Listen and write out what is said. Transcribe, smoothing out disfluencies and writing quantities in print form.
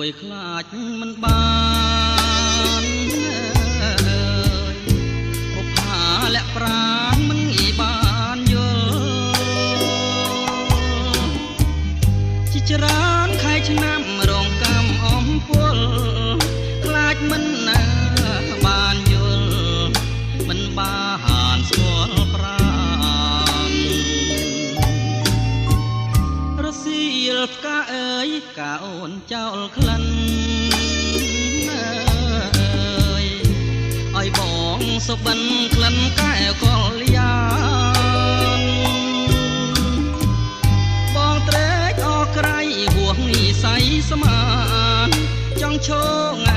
យខ្លាចមិនបានអើយ បុផាលាក់ប្រានមិនងាយបានយល់ ជាច្រើនខែឆ្នាំរងកម្មអំពល ខ្លាចមិនណាបានយល់ មិនបានស្គាល់ប្រាន រសៀលផ្កាអើយ ផ្កាអូនចោលក្លិនអើយ ឲ្យបងសុបិនក្លិនកែវកលយាន បងត្រេកអរក្រៃហួសនិស័យស្មាន ចង់ឈោង